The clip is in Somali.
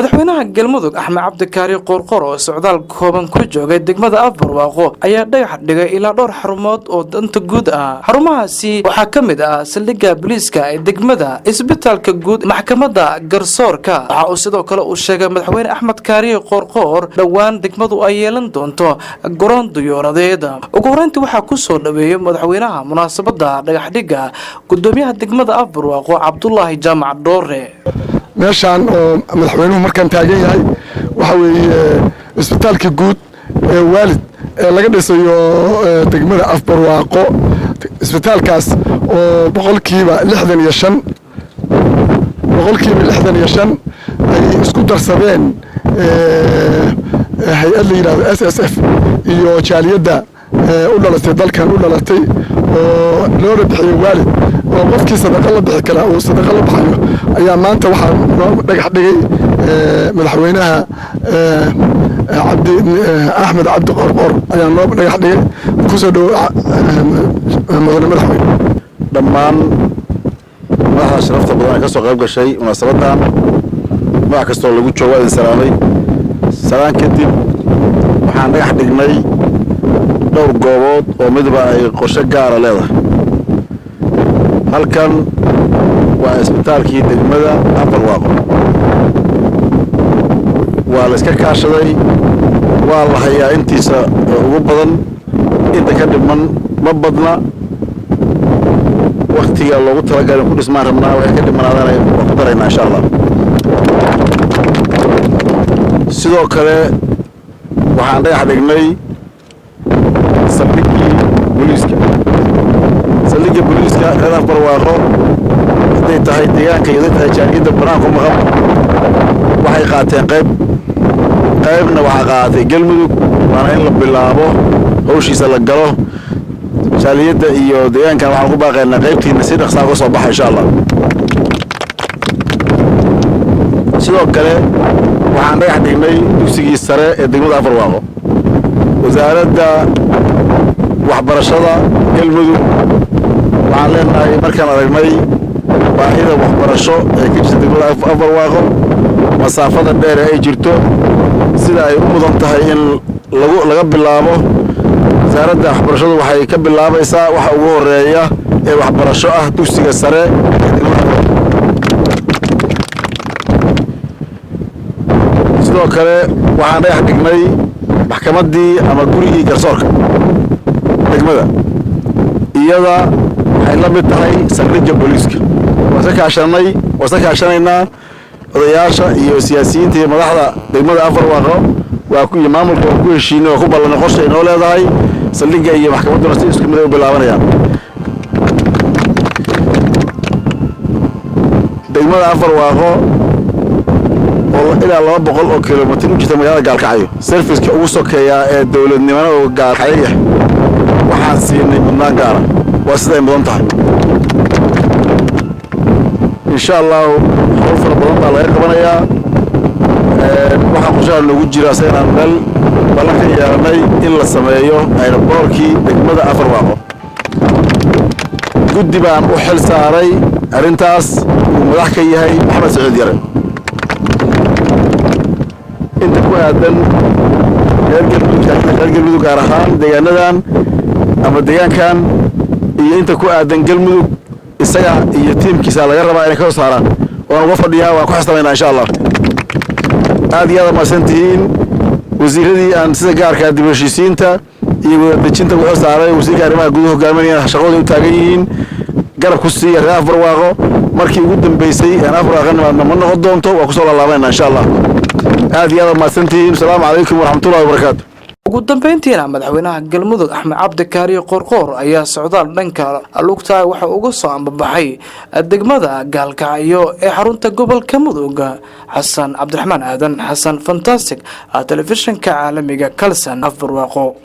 Madaxweynaha Galmudug Axmed Cabdikaari Qoorqoor oo socdaal kooban ku joogay degmada Afbarwaaqo ayaa dhagax dhigay ilaa dhowr xarumood oo danta guud ah. Xarumahaasi waxaa ka mid ah saldhigga booliiska ee degmada, isbitaalka guud, maxkamadda garsoorka. Waxa uu sidoo kale uu sheegay Madaxweyne Axmed Kaariye Qoorqoor dhowaan degmadu ay yeelan doonto garoon diyuuradeed. Ugu horeyntii waxaa ku soo dhaweeyey madaxweynaha munaasabada dhagaxdhigga gudoomiyaha degmada Afbarwaaqo, Cabdulaahi Jaamac Dhoore. Meeshaan oo madaxweynuhu markaan taagan yahay waxa weeye isbitaalka guud ee Waalid ee laga dhisayo degmada Afbarwaaqo. Isbitaalkaas oo 65%, 65% ay isku darsadeen hay-ad la yidhahdo SSF iyo jaaliyadda u dhalatay dalkan u dhalatay oo loona bixiyo Waalid, oo qofkii sadaqa la bixi karaa uu sadaqa la baxayo, ayaa maanta waxaa noo dhagax dhigay madaxweynaha Cabdi Axmed Cabdi Qorqor ayaa noo dhagax dhigay. Kusoo dhowo, mudane madaxweyne. Dhammaan madaxda sharafta badan ee ka soo qayb gashay munaasabadan, magac kastoo lagu joogo, waa idin salaamay. Salaan kadib, waxaan dhagax dhignay dhowr goobood oo midba ay qorshe gaara leedahay. Halkan waa isbitaalkii degmada Afarwaaqo. Waa la iska kaashaday, waa la hayaa intiisa ugu badan. Inta ka dhiman ma badna. Waktiga loogu talagalay ku dhismaan rabnaa, waxay ka dhimanaadana waa ku daraynaa, insha Allah. Sidoo kale waxaan dhagax dhignay saldhiggii booliiska. Saldhigga booliiska reer Afbarwaaqo, hadday tahay deegaanka iyo hadday tahay jaaliyadda banaanku maqan, waxay qaateen qayb, qaybna waxaa qaadatay Galmudug. Waana in la bilaabo hawshiisa, la galo. Jaaliyadda iyo deegaankan waxaan ku baaqaynaa qaybtiina si dhaqsaa uga soo baxa, insha Allah. Sidoo kale waxaan dhagax dhignay dugsigii sare ee degmada Afarwaaqo. Wasaaradda waxbarashada Galmudug waxaan leenahay, markaan aragnay baahida waxbarasho ee ka jirta degmada Afarwaaqo, masaafada dheer ee ay jirto, sida ay u mudan tahay in lagu laga bilaabo, wasaaradda waxbarashadu waxay ka bilaabaysaa waxa ugu horeeya ee waxbarasho ah dugsiga sare ee degmada Afarwaaqo. Sidoo kale waxaan dhagax dhignay maxkamaddii ama gurigii garsoorka degmada. Iyada waxay la mid tahay saldhigga booliiska. Waan iska kaashanay, waan iska kaashanaynaa. Odayaasha iyo siyaasiyiinta iyo madaxda degmada Afarwaaqo waa ku iyo maamulka waa ku heshiinay, waa ku ballanay. Qorsha inoo leedahay saldhigga iyo maxkamadduna si isku mid ay u bilaabanayaan. Degmada Afarwaaqo oo ilaa 200 oo kilomitir u jirta magaalada Gaalkacyo, serviceka ugu sokeeyaa ee dowladnimana oo Gaalkacyo yahay, waxaan siinay mudnaan gaara. Waa siday mudan tahay. Insha Allahu hawl fara badan baa laga qabanayaa. Waxaa qorshaha noogu jira asaganaan meel ballan ka yeelanay in la sameeyo aeroboorkii degmada Afarwaaqo. Guddi baan u xil saaray arrintaas uu madax ka yahay Maxamed Saciid Yare. Inta ku aadan reer Galmudug, reer Galmudug gaar ahaan deegaanadan ama deegaankan, iyo inta ku aadan Galmudug, isaga iyo tiimkiisa laga rabaa inay ka soo saaraan. Waan uga fadhiyaa, waan ku xisaabaynaa, insha Allah. Aad iyo aad mahadsan tihiin. Wasiiradii aan sida gaarka dib u heshiisiinta iyo wadadejinta wuxuu saaray wasiirka arrimaha guduhu hogaaminayaan, shaqadooda u taagan yihiin. Garab ku siiya reer Afbarwaaqo. Markii ugu dambeysay aan Afbarwaaqo nimaadna ma noqon doonto, waa kusoo laalaabanayna, insha Allah. Aad iyo aad mahadsan tihiin. Asalaamu calaykum waraxmatullahi wabarakaatu. Ugu dambeyntiina madaxweynaha Galmudug Axmed Cabdikaariyo Qoorqoor ayaa socdaal dhanka lugta waxa uga soo ambabaxay degmada Gaalkacyo ee xarunta gobolka Mudug. Xasan Cabdiraxmaan Aadan, Xasan Fantastic, telefishinka caalamiga Kalsan, Afbarwaaqo.